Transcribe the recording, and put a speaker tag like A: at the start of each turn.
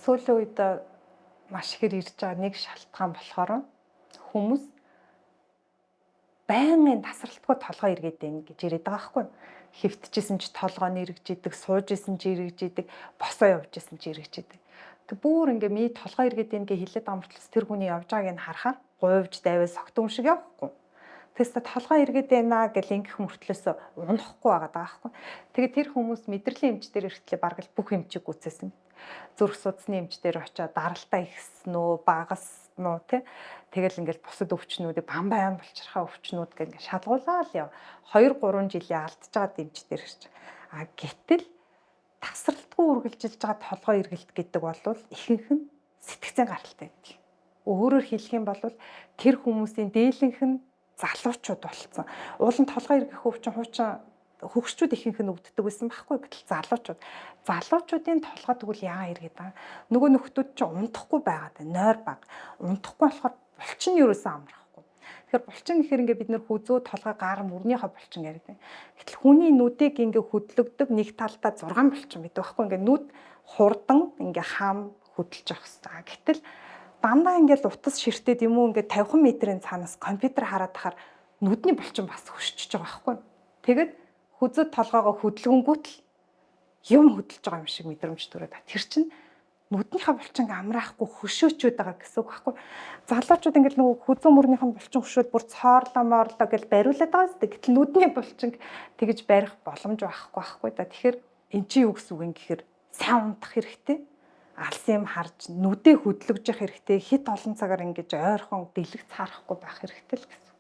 A: Сүүлийн үед маш ихээр ирж байгаа нэг шалтгаан болохоор хүмүүс байнгын тасралтгүй толгой эргээд байна гэж ирээд байгаа байхгүй юу? Хэвтчихсэн ч толгой нь эргэж идэг, сууж исэн ч эргэж идэг, босоо явж исэн ч эргэж идэг. Тэг бүр ингээ миний толгой эргээд байна гэж хэлээд байгаа мөртлөөс тэр хүний явж байгааг нь харахаар гуйвж дайвал согтун шиг явахгүй. Тэгээс толгой эргээд байна гэл ингэх мөртлөөс унахгүй байгаа даа байхгүй. Тэгээд тэр хүмүүс мэдрэлийн эмч дээр ирэхлээр бараг л бүх эмчийг гүйцээсэн. Зүрх судасны эмч дээр очиод даралтаа ихсэн үү, багассан уу тий. Тэгэл ингээл бусад өвчнүүдийг бам бам болчрхаа өвчнүүд гэх ингээ шалгуулаа л яв. 2 3 жилийн алдж байгаа эмч дээр ирж. А гэтэл тасралтгүй үргэлжилж байгаа толгой эргэлт гэдэг бол ихэнх нь сэтгцэн гаралтай байдаг. Өөрөөр хэлэх юм бол тэр хүмүүсийн дээлэнх нь залуучууд болцсон. Уул нь толгой эргэх өвчин хуучин хөгшчүүд ихэнх нь өвддөг байсан байхгүй, гэтэл залуучууд. Залуучуудын толгой тэгвэл яа эргээд байгаа. Нөгөө нөхдүүд чинь унтахгүй байгаад байна. Нойр баг. Унтахгүй болохоор булчин юусэн амрахгүй. Тэгэхээр булчин гэхээр ингээ бид нэр хүзүү, толгой, гар, мөрнийхөө булчин яриад байна. Гэтэл хүний нүдийг ингээ хөдлөгдөг нэг талдаа 6 булчин байдаг байхгүй. Ингээ нүд хурдан ингээ хам хөдөлж явах хэрэгтэй. Гэтэл дандаа ингээл утас ширтээд юм уу, ингээ 50 метрийн цаанаас компьютер хараад тахаар нүдний булчин бас хөшчихөж байгаа байхгүй. Тэгээд хүзүү толгоогоо хөдөлгөнгүүт л юм хөдөлж байгаа юм шиг мэдрэмж төрөөд. Тэр чинь нүднийхээ булчинг амраахгүй хөшөөчөөд байгаа гэсэн үг байхгүй. Залуучууд ингээл нөгөө хүзүү мөрнийх нь булчин хөшөөд бүр цоорлоо моорлоо гэж бариулаад байгаа зү. Гэтэл нүдний булчинг тэгж барих боломж байхгүй байхгүй да. Тэгэхээр эн чинь юу гэсэн үг юм гэхээр сайн унтах хэрэгтэй. Алсын юм харж нүдээ хөдлөгжих хэрэгтэй. Хит олон цагаар ингэж ойрхон дэлгэц харахгүй байх хэрэгтэй л гэсэн.